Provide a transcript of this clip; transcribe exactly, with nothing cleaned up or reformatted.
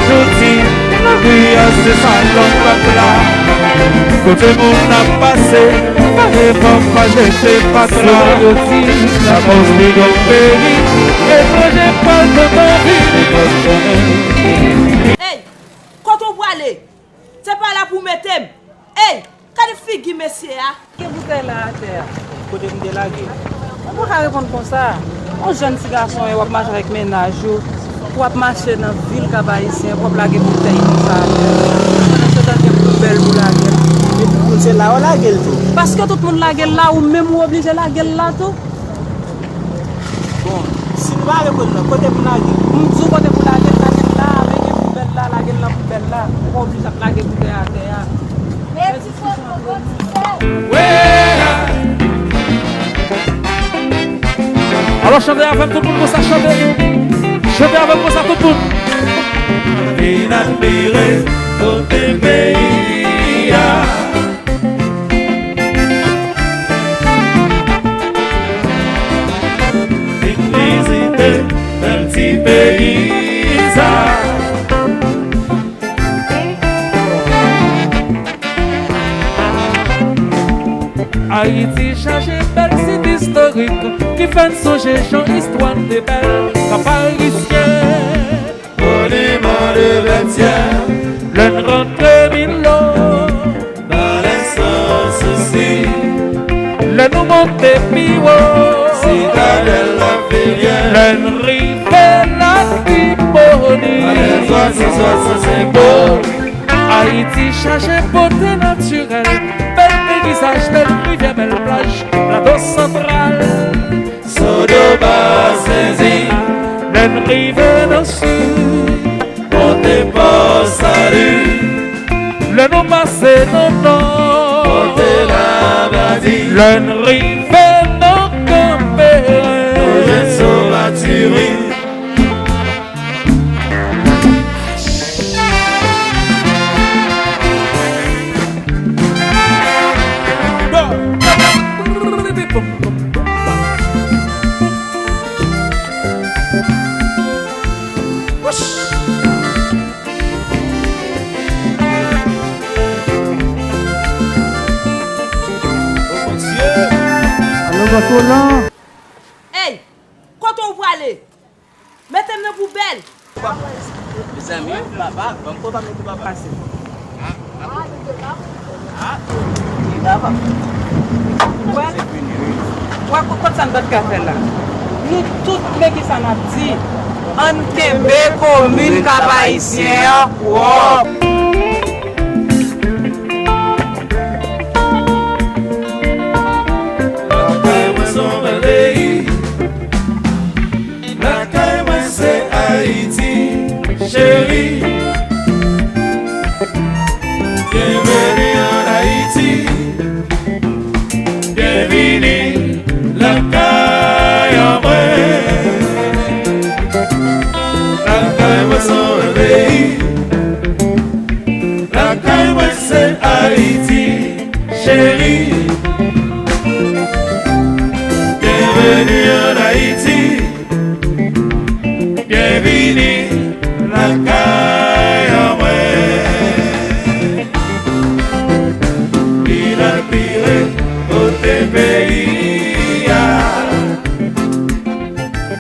Jodi, lavi a se salon pèp la. Kote moun ap pase, pa revan, pa jete fatra. Lapòs li gon peyi, etranje pral kontan vini. Ey, kote w prale? Se pa la pou w mete m. Ey, gade figi mesye a. Gen boutèy la atè a. Kote m te lage? Ou pa ka reponn konsa. Yon jèn ti gason w ap mache avèk mennaj ou, w ap mache nan vil Kap Ayisyen, w ap lage boutèy konsa atè a. Pandan se tan gen poubèl pou lage l. E pou se la w lage l tou. Paske tout moun lage l la, ou menm ou oblije lage l la tou. Bon, si nou pa reponn nan, kote pou lage? M di w kote pou lage l, lage l la, men gen poubèl la, lage l nan poubèl la. Ou pa oblije ap lage boutèy atè a. Alò, chante avè m, tout moun konsa, chante. Chante avè m konsa, tout moun. Vin admire bote peyi a. Vin vizite bèl ti peyi sa. Ayiti chaje bèl sit istorik ki fè n sonje jan istwa n te bèl. Kap Ayisyen, moniman de vètyè, lè n rantre Milo, Palè Sansousi, lè nou monte pi wo, Sitadèl Laferyè, lè n rive Latibonit, Palè Swasant, Swasant Senk Bo. Ayiti chaje bote natirèl, bèl peyizaj, bèl rivyè, bèl plaj, Plato Santral, Sodo, Basen Zinc, lè n rive nan sid, monte Pò Sali, lè nou pase nan nò, monte Labadi, lè n rive nan Kanperen, nou jwenn Somaturi. Alo, bòs Roland. Ey, kote w prale? Mete m nan poubèl. Mezanmi, papa, ban m papa mete papa. Pase. Wè, wè, kot sa n pa t ka fè la? Nou tout men ki sa n ap di. Ann kenbe komin Kap Ayisyen an pwòp. Lakay mwen se yon bèl peyi. Lakay mwen se Ayiti, cheri. Byenveni ann Ayiti. Byenveni lakay an mwen. Lakay mwen se yon peyi. Lakay mwen se Ayiti, cheri.